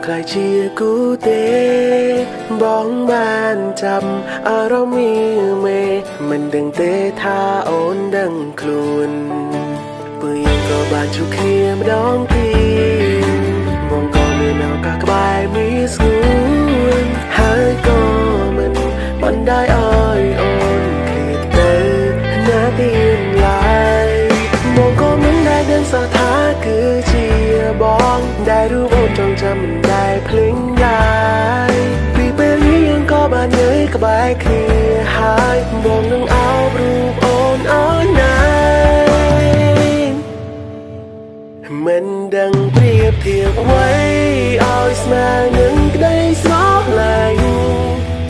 ខ្លាយជាគូទេបងបានចាំអារម្មណ៍មេមិនដឹងទេថាអូនដឹងខ្លួនពេលយើងក៏បានជួបគ្នាម្ដងទៀតបងក៏មានឱកាសក្បែរមីស្ងួនហើយក៏មិនបណ្ដាយឲ្យអូនឃ្លាតទៅណាទៀតឡើយបងក៏មិនដែលដឹងសោះថាគឺជាបងដែលរូបអូនចងចាំមិនដែលភ្លេចឡើយពីពេលនេះយើងក៏បាននៅក្បែរគ្នាហើយបងនឹងអោបរូបអូនឲ្យណាមិនដឹងប្រៀបធៀបអ្វីឲ្យស្មើនឹងក្តីស្រឡាញ់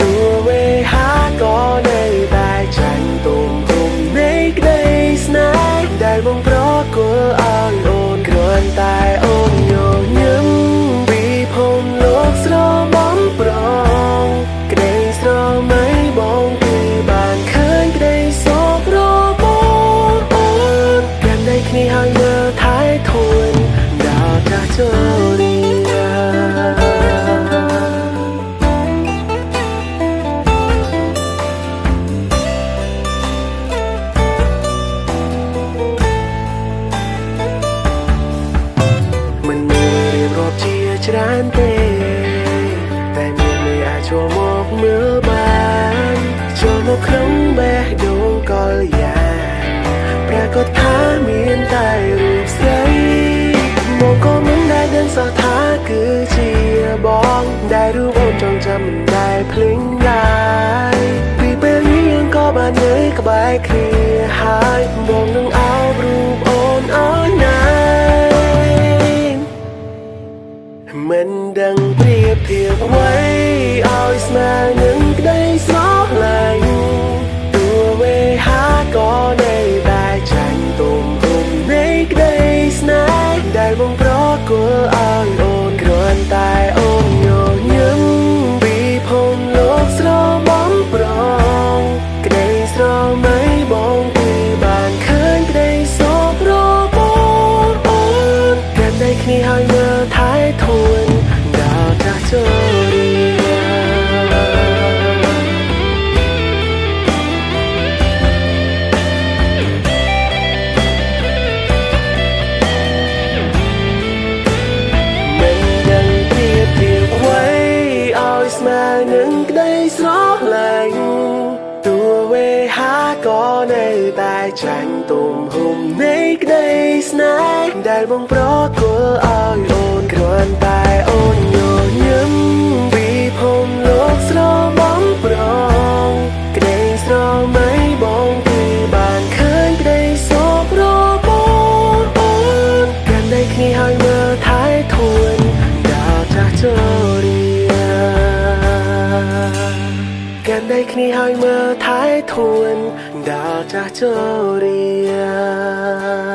តួវេហាក៏នៅតែចាញ់ទុំទុំនៃក្តីស្នេហ៍ដែលបងប្រគល់ឲ្យអូនគ្រាន់តែអូនញញឹមពីភពលោកស្របំប្រងក្តីស្រមៃបងគឺបានឃើញក្តីសោករបស់អូនកាន់ដៃគ្នាហើយមើលថែធួនដល់ចាស់ជរាមិនមានរៀបរាប់ជាច្រើនទេតែមានមេអាចចូលមកមើលបានចូលមកក្នុងបេះដូងកល្យានប្រាកដថាមានតែរូបស្រីបងក៏មិនដែលដឹងសោះថាគឺជាបងដែលរូបអូនចងចាំមិនដែលភ្លេចឡើយពីពេលនេះយើងក៏បាននៅក្បែរគ្នាហើយបងនឹងអោបរូបអូនឲ្យណាមិនដឹងប្រៀបធៀបអ្វីឲ្យស្មើនឹងក្តីស្រឡាញ់តួវេហាក៏នៅតែចាញ់ទុំទុំនៃក្តីស្នេហ៍ដែលបងប្រគល់ឲ្យអូនគ្រាន់តែអូនញញឹមពីភពលោកស្របំប្រងក្តីស្រមៃបងគឺបានឃើញក្តីសោករបស់អូនកាន់ដៃគ្នាហើយមើលថែធួនដល់ចាស់ជរាមិនដឹងប្រៀបធៀបអ្វីឲ្យស្មើនឹងក្តីស្រឡាញ់តួវេហាក៏នៅតែចាញ់ទុំហុំនៃក្តីស្នេហ៍ដែលបងប្រគល់ឲ្យអូនគ្រាន់តែអូនញញឹមពីភពលោកស្របំប្រងក្តីស្រមៃបងគឺបានឃើញក្តីសោករបស់អូនកាន់ដៃគ្នាហើយមើលថែធួនដល់ចាស់ជរាកាន់ដៃគ្នាហើយមើលថែធួនដល់ចាស់ជរា